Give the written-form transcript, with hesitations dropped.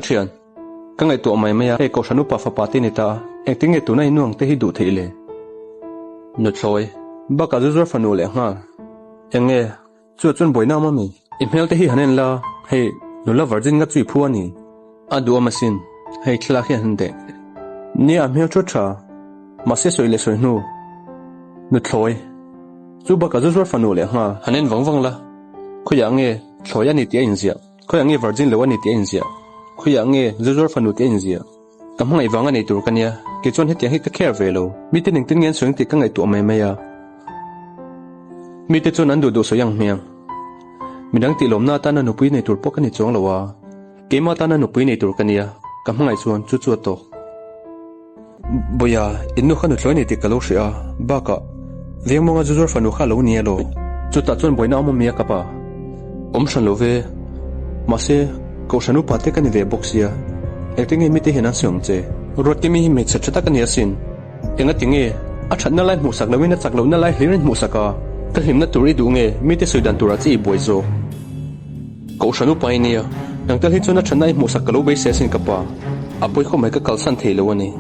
thian, ka ngaihtuah mai mai a, hei Kohhran upa fapa te ni ta a, engtin nge tuna i nuang te hi duh theih le? Nuthlawi, bakah zu zuar fanu leh nghal. Eng nge? Chu chuan buaina awm a mi? I hmel te hi han en la, hei nula virgin nga chu i phu a ni. A duhawm asin, hei thlalak hi an han deh. Nia a hmel thu tha, mahse sawi leh sawi hnu. Nuthlawi, chu bakah zu zuar fanu leh nghal. Han en vang vang la, khawiah nge thlawi a ni tih a inziah, khawiah nge virgin lo a ni tih a inziah, khawiah nge zu zuar fanu tih a inziah. Ka hmangaih vang a nei tur ka nia, kei chuan hetiang hi ka care ve lo. Mite engtin nge an sawi ang tih ka ngaihtuah mai mai a. Mite chuan an duh duh sawi ang hmiang. Midang tih lawmna atana nupui nei tur pawh ka ni chuang lo a, keimah atana nupui nei tur ka nia, ka hmangaih chuan chu chu a tawk. Bawia, in nu kha nuthlawi nei tih ka lo hria a, bakah Vengmawnga zu zuar fanu kha a lo ni elaw? Chutah chuan buaina awm awm a ka pa. Awm hran lo ve. Mahse, Kohhran upa te ka ni ve bawk sia, engtin nge mite hian an sawi ang che? Ruatkimi hi hmeichhe tha tak a ni asin. Engati nge? A thatna lai hmuhsak loin a chak lohna lai hlir in hmuhsak a, ka hlimna tur i duh nge mite sawi dan turah che i buai zawk? Kohhran upa i nia, nang tel hi chuan a thatna i hmuhsak ka lo beisei asin ka pa. A pawi khawp mai ka kalsan thei lo a ni.